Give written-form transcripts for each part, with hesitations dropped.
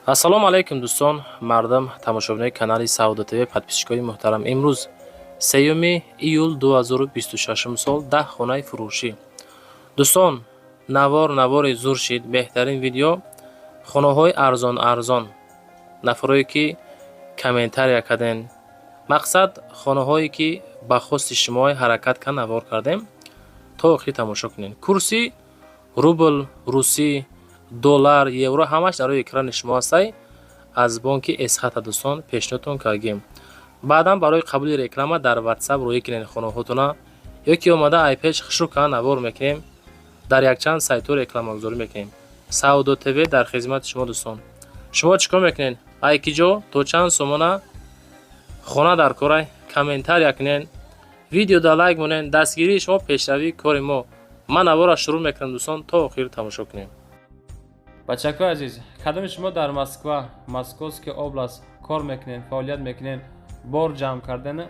Ассалому алайкум, дӯстон, мардам, тамошобинои канали Савдо ТВ, подписчикои муҳтарам. Имрӯз 3 июл 2026 сол, 10 хонаи фурӯшӣ. Дӯстон, навор навори зур шид, беҳтарин видео, хонаҳои арзон арзон. Нафарое ки комментария карден, мақсад хонаҳое ки ба хости шумо ҳаракат кан навор кардем, то охир тамошо кунед. Курси рубл, русӣ, доллар, евро ҳамаш дар рӯи экрани шумо ҳастай. Аз бонки Эсхата, дӯстон, пешниҳодтон кардем. Баъдан барои қабули реклама дар WhatsApp рӯӣ кунед хонаҳотона ё ки омада айпеш хушрӯ кана навор мекунем, дар якчанд сайтҳо рекламагузорӣ мекунем. Савдо ТВ дар хизмати шумо, дӯстон. Шумо чӣ кор мекунед? Ай ки ҷо то чанд сомона хона дар корай, комментария кунед, видеода лайк монед. Дастгирии шумо пешравии кори мо. Ман наворро шурӯъ мекунам, дӯстон, то охир тамошо кунем. Бачакои азиз, кадоми шумо дар Москва, Московский область кор мекунед, фаъолият мекунед, бор ҷамъ кардан,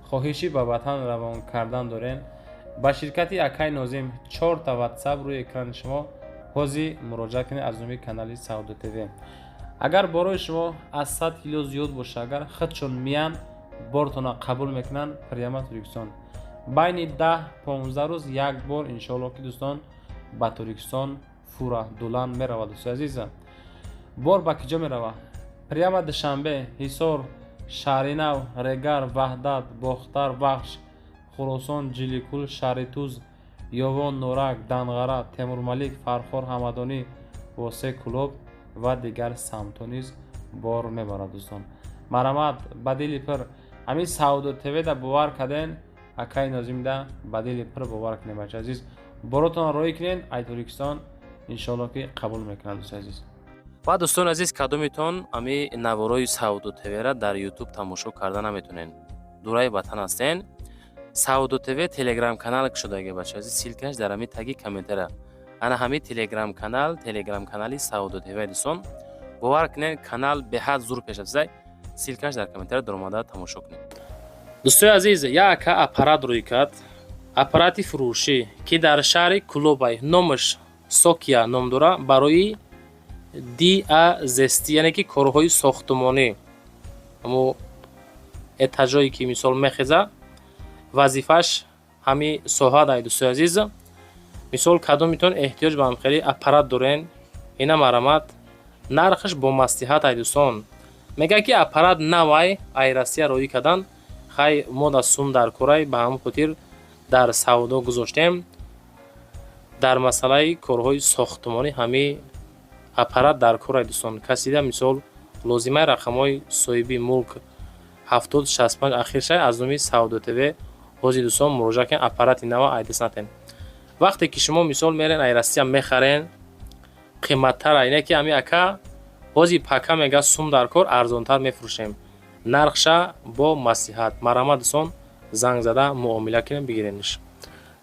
хоҳиши ба ватан равон кардан дорен, ба ширкати акай Нозим, чорта WhatsApp рӯи экрани шумо, ҳозир муроҷиат кунед аз номи канали Савдо ТВ. Агар борои шумо аз 100 кило зиёд боша, агар худшон миян, бортона қабул мекунанд, прямо Тоҷикистон байни 10-15 рӯз як бор, иншоалло ки, дӯстон, ба Тоҷикистон фура дулан меравад. Дӯстои азиза, бор ба киҷо меравад? Прямо Душанбе, Ҳисор, Шаҳринав, Регар, Ваҳдат, Бохтар, Вахш, Хуросон, Ҷиликул, Шаҳритуз, Ёвон, Норак, Данғара, Темурмалик, Фархор, Ҳамадонӣ, Восе, Кӯлоб ва дигар самтҳо низ бор мебарад. Дӯстон, марҳамат, ба дили пир ҳамин Савдо ТВ-да бовар карден, акаи Нозимда ба дили пир бовар кунед. Бача азиз, боротонро роҳӣ кунед ай Тоҷикистон, иншоалло ки қабул мекунад, дӯстои азиз. Ва дӯстони азиз, кадомитон ами наворои Савдо ТВ-ра дар Ютуб тамошо карда наметонен, дураи ватан ҳастен, Савдо ТВ телеграм канал кушодаги, бача азиз, ссылкаш дар ҳами таги комментария. Ана ҳами телеграм канал, телеграм канали Савдо ТВ. Дӯстон, бовар кунед, канал беҳад зур пеш рафтаи, ссылкаш дар комментария, даромада тамошо кунед. Дӯстои азиз, як ака аппарат рӯй кард, аппарати фурӯшӣ, ки дар шаҳри Кулобай, номаш Сокия ном дора, барои диазести, яъне ки корҳои сохтумонӣ, ҳамо этажое ки мисол мехеза, вазифааш ҳами соҳа дай. Дӯстои азиз, мисол кадомитон эҳтиёҷ ба ҳамхели аппарат дорен, ина марҳамат, нархаш бо маслиҳат ай. Дӯстон, мегӯяд ки аппарат навай, ай Россия роӣ кардан, хай мо да сум дар корай, ба ҳамон хотир дар савдо гузоштем. Дар масъалаи корҳои сохтумонӣ ҳами аппарат дар корай. Дӯстон, касида мисол лозимаи, рақамҳои соҳиби мулк 7065 ахиршай. Аз номи Савдо ТВ ҳозир, дӯстон, муроҷиат кунед, аппарати нава айдас натен. Вақте ки шумо мисол мерен ай Россия мехарен, қиматтара. Ине ки ҳами ака ҳозир пака мега, сум дар кор, арзонтар мефурӯшем, нархша бо маслиҳат. Марҳамат, дӯстон, занг зада муомила кунем, бигирениш.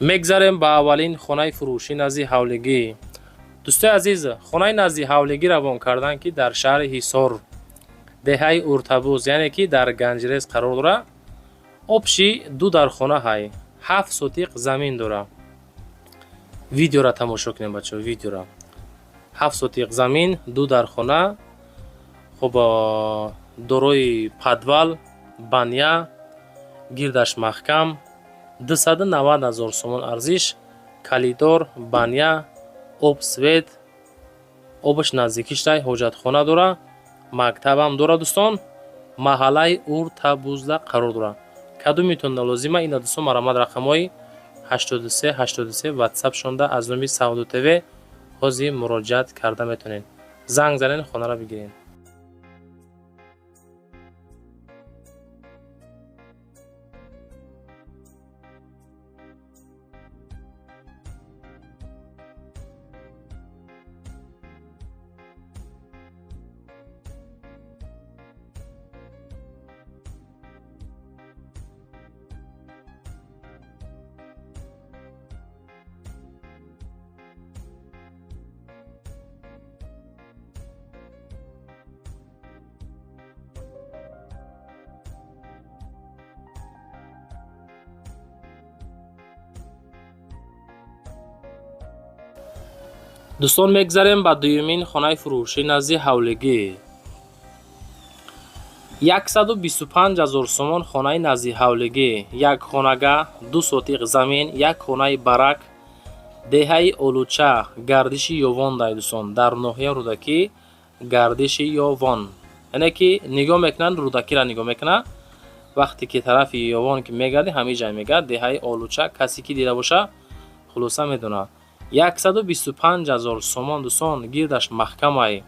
Мегзарем ба аввалин хонаи фурӯшӣ назди ҳавлигӣ. Дӯстои азиз, хонаи назди ҳавлигӣ равон карданд, ки дар шаҳри Ҳисор, деҳаи Уртабуз, яъне ки дар Ганҷрез қарор дора. Общий ду дархона ҳай, 7 сотиқ замин дора. Видеора тамошо кунем, бачаҳо, видеора. 7 сотиқ замин, ду дархона, хуб, дорои подвал, баня, гирдаш маҳкам, 290 000 сомон арзиш, калидор, баня, об, свет, обаш наздикиштай, ҳоҷатхона дора, мактабам дора. Дӯстон, маҳаллаи Уртабузда қарор дора. Кадомитон лозима ина, дӯстон, марҳамат, рақамҳои 83 83 ватсап шонда аз номи Савдо ТВ ҳозир муроҷиат карда метавонед, занг занед, хонаро бигиред. Дӯстон, мегзарем ба дуюмин хонаи фурӯшӣ назди ҳавлигӣ. 125 000 сомон хонаи наздиҳавлигӣ, як хонага, 2 сотиқ замин, як хонаи барак, деҳаи Олуча, гардиши Ёвон дай дӯстон, дар ноҳияи Рӯдакӣ, гардиши Ёвон. Яъне ки нигоҳ мекунанд, Рӯдакиро нигоҳ мекунад. Вақте ки тарафи Ёвон ки мегарди, ҳамин ҷай мегард, деҳаи Олуча, касе ки дида боша, хулоса медонад. 125 000 сомон дӯстон, гирдаш маҳкамай,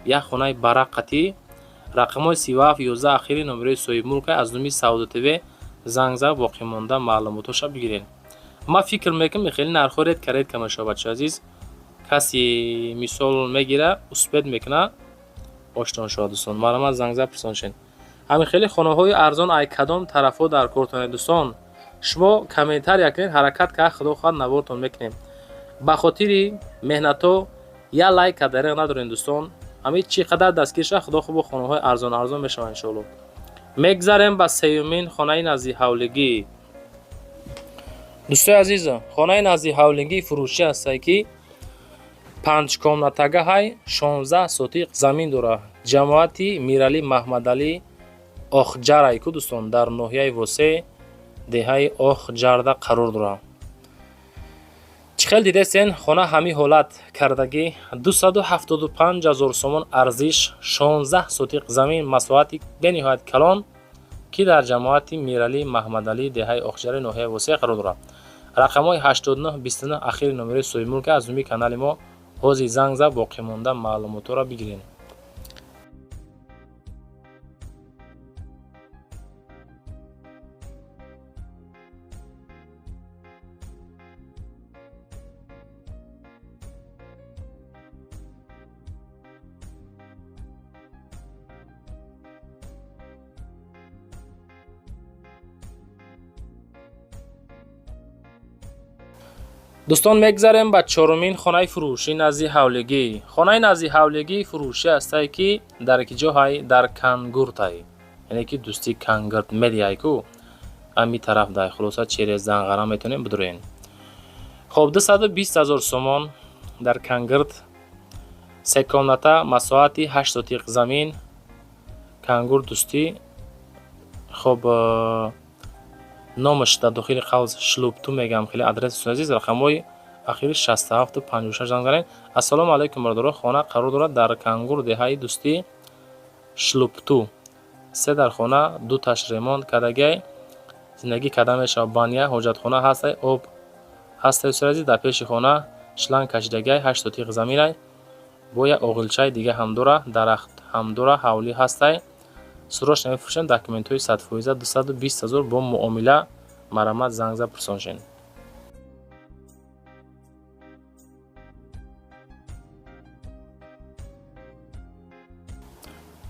як хонаи барак қатӣ, рақамҳои 37 11 ахири номерои соҳибмулка. Аз номи Савдо ТВ занг зад, боқимонда маълумотоша бигиред. Ман фикр мекунам, хеле нархҳо редко редко мешавад, бачаҳои азиз. Касе мисол мегира, успеть мекуна, оштон шавад дӯстон. Марҳамат, занг зад, пурсон шед. Ҳамин хеле хонаҳои арзон ай кадом тарафҳо дар кортонед дӯстон? Шумо комментария кунед, ҳаракат кард, худо хоҳад навортон мекунем. Ба хотири меҳнатҳо як лайка дареғ надорем дӯстон. Ҳамин чӣ қадар дастгир шавад, худо хоҳад, хонаҳои арзон арзон мешаванд иншоалло. Мегзарем ба сеюмин хонаи наздиҳавлигӣ. Дӯстои азиз, хонаи наздиҳавлигии фурӯшӣ ҳастае ки 5 комнатагаҳай, 16 сотиқ замин дорад. Ҷамоати Миралӣ Маҳмадалӣ Охҷарай ку дӯстон, дар ноҳияи Восе, деҳаи Охҷарда қарор дорад. Чӣ хел дидесен, хона ҳамин ҳолат кардагӣ, 275 000 сомон арзиш, 16 сотиқ замин, масоҳати бениҳоят калон, ки дар ҷамоати Миралӣ Маҳмадалӣ, деҳаи Охҷари ноҳияи Восе қарор дорад. Рақамҳои 89 29 ахири номерои соҳибмулка. Аз номи канали мо ҳозир занг зад, боқимонда маълумотҳоро бигиред. Дӯстон, мегзарем ба чорумин хонаи фурӯшӣ назди ҳавлигӣ. Хонаи назди ҳавлигӣ фурӯшӣ ҳастае ки дар ки ҷоҳай, дар Кангуртай, яъне ки дӯсти Кангурт медиҳай ку ами тараф дай, хулоса через Занғара метавонем бидурем. Хоб, 220 000 сомон дар Кангурт, се комната, масоҳати 8 сотиқ замин, Кангурт дӯстӣ. Хоб, номаш дар дохили қавс Шлубту мегам, хеле адрес азиз, рақамҳои ахири 67 56 занг занед. Ассалому алайкум, бародаро, хона қарор дорад дар Кангур, деҳаи Дӯстӣ, Шлубту. Се дар хона, ду таш ремонт кардагиай, зиндагӣ карда мешавад, баня, ҳоҷатхона ҳастай, об ҳастай азиз, дар пеши хона шланг кашидагиай, 8 сотиқ заминай, бо як оғилчаи дига ҳам дора, дарахт ҳам дора, ҳавлӣ ҳастай. Срочно мефурӯшем, документҳои 100%, 220 000 бо муомила. Марҳамат, занг зад, пурсон шед.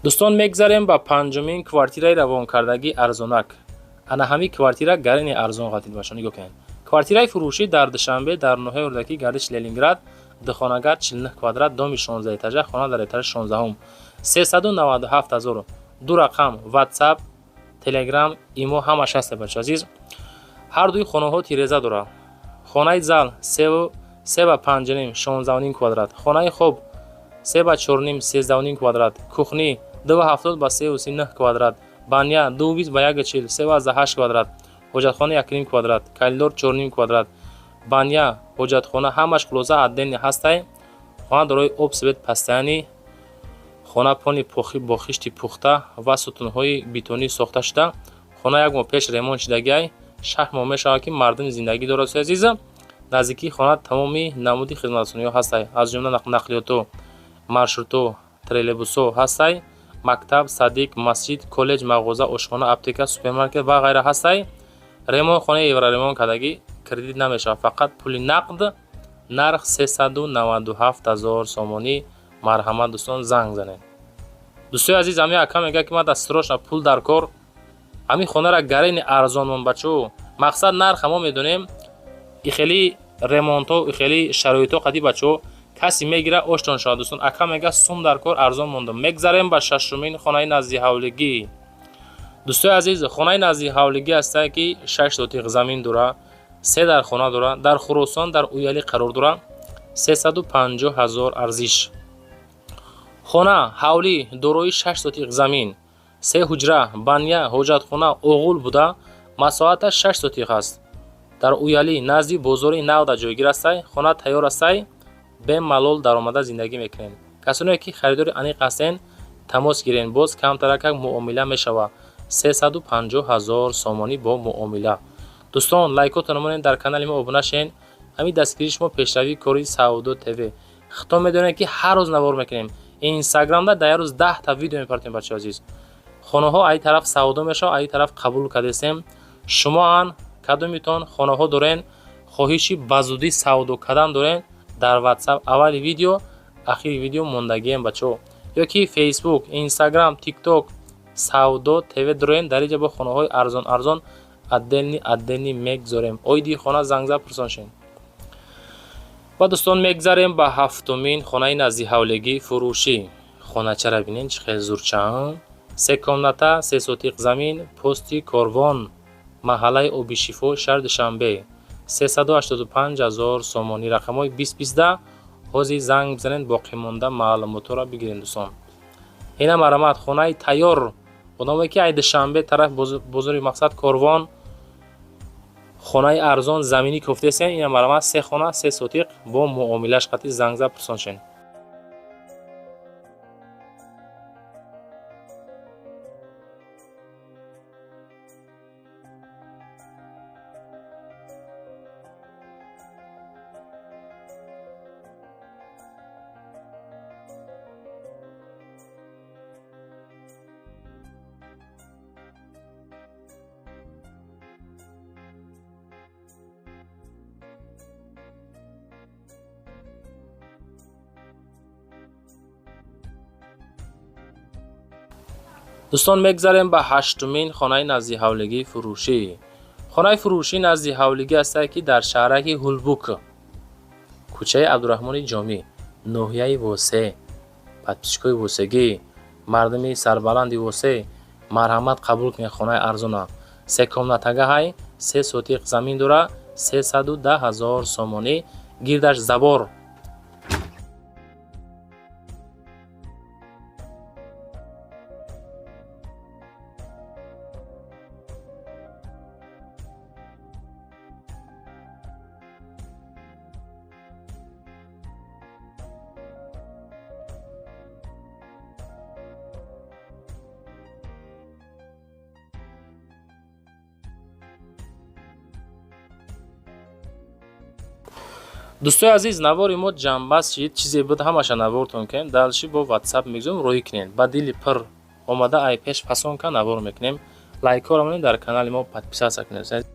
Дӯстон, мегзарем ба панҷумин квартираи равонкардагии арзонак. Ана ҳамин квартира гарини арзон ғалтид, бачаҳо, нигоҳ кунед. Квартираи фурӯшӣ дар Душанбе, дар ноҳияи Рӯдакӣ, гардиши Ленинград, духонага, 49 квадрат, доми 16 этажа, хона дар этажи 16-ум, 397 000. Ду рақам WhatsApp, Telegram, имо ҳамаш ҳаст, бачаҳо азиз. Ҳар дуи хонаҳо тиреза дорад. Хонаи зал се ба панҷним, 16,5 квадрат, хонаи хоб се ба чорним, 13,5 квадрат, кухни 2,70 ба 3,39 квадрат, баня 2,20 ба 1,40, 3,8 квадрат, ҳоҷатхона 1,5 квадрат, коридор 4,5 квадрат, баня, ҳоҷатхона ҳамаш хулоса отдельно ҳастай. Хона дорои об, свет постоянный, хона пони бо хишти пухта ва сутунҳои бетонӣ сохта шуда. Хона як моҳ пеш ремонт шудагиай, 6 моҳ мешавад ки мардум зиндагӣ дорад. Азиза, наздикии хона тамоми намуди хизматрасониҳо ҳастай, аз ҷумла нақлиётҳо, маршрутҳо, троллейбусҳо ҳастай, мактаб, садик, масҷид, коллеҷ, мағоза, ошхона, аптека, супермаркет ва ғайра ҳастай. Ремонт хонаи евроремонт кардагӣ, кредит намешавад, фақат пули нақд. Нарх 397 000 сомонӣ. Марҳамат, дӯстон, занг занед. Дӯстои азиз, ҳамин ака мегӯяд, ки ман дар срочно пул дар кор, ҳамин хонара гарени арзон мон, бачаҳо. Мақсад нарха мо медонем, и хели ремонтҳо, и хели шароитҳо қади, бачаҳо, касе мегира, оштон шавад. Дӯстон, ака мега, сум дар кор, арзон мондам. Мегзарем ба шашумин хонаи наздиҳавлигӣ. Дӯстои азиз, хонаи наздиҳавлигӣ ҳастае ки 6 сотиқ замин дора, се дар хона дора, дар Хуросон, дар Уялӣ қарор дора, 350 000 арзиш. Хона, ҳавлӣ дорои 6 сотиқ замин, Се ҳуҷра, баня, ҳоҷатхона, оғул буда, масоҳаташ 6 сотиқ аст. Дар Уялӣ, назди бозори Навда ҷойгир астай. Хона тайёр астай, бемалол даромада зиндагӣ мекунед. Касоне ки харидори аниқ ҳастен, тамос гирен, боз камтаракак муомила мешавад. 350 000 сомонӣ бо муомила. Дӯстон, лайкотон монед, дар канали мо обуна шен. Ҳамин дастгирии шумо пешравии кори Савдо ТВ. Худтон медонед, ки ҳар рӯз навор мекунем. Инстаграмда дар як рӯз 10 та видео мепартем, бачаҳо азиз. Хонаҳо аи тараф савдо мешавад, аи тараф қабул кардесем. Шумоан кадомитон хонаҳо дорен, хоҳиши ба зудӣ савдо кардан дорен, дар WhatsApp аввали видео, ахири видео мондагием, бачаҳо. Ё ки Facebook, Instagram, TikTok Савдо ТВ дорен, дар инҷа бо хонаҳои арзон арзон отдельный отдельный мегзорем. Оиди хона зангза пурсон шен. Ва дӯстон, мегзарем ба ҳафтумин хонаи назди ҳавлигӣ фурӯшӣ. Хоначара бинен, чӣ хел зурчаам. Се комната, 3 сотиқ замин, пости Корвон, маҳаллаи Обишифо, шаҳри Душанбе. 385 000 сомонӣ. Рақамҳои 20 20. Ҳозир занг бизанед, боқимонда маълумотҳоро бигирем, дӯстон. Ина марамат, хонаи тайёр. Одамое ки ай Душанбе тараф бозори мақсад Корвон хонаи арзон заминӣ кофтесен, ина марамат, се хона, 3 сотиқ бо муомилаш қатӣ зангза пурсон шен. Дӯстон, мегзарем ба ҳаштумин хонаи назди ҳавлигии фурӯшӣ. Хонаи фурӯшӣ назди ҳавлигӣ ҳастае, ки дар шаҳраки Ҳулбук, кӯчаи Абдураҳмони Ҷомӣ, ноҳияи Восе. Подписчикои Восегӣ, мардуми сарбаланди Восе, марҳамат, қабул кунед хонаи арзона. Се комнатага ҳай, 3 сотиқ замин дора, 310 000 сомонӣ, гирдаш забор. Дӯстои азиз, навори мо ҷамъбаст шид. Чизе буд, ҳамаша навортон кунем. Дальше бо WhatsApp мегузорем, роҳӣ кунед. Ба дили пир омада, ай пеш пасон ка навор мекунем. Лайкҳоро монед, дар канали мо подписаться кунед.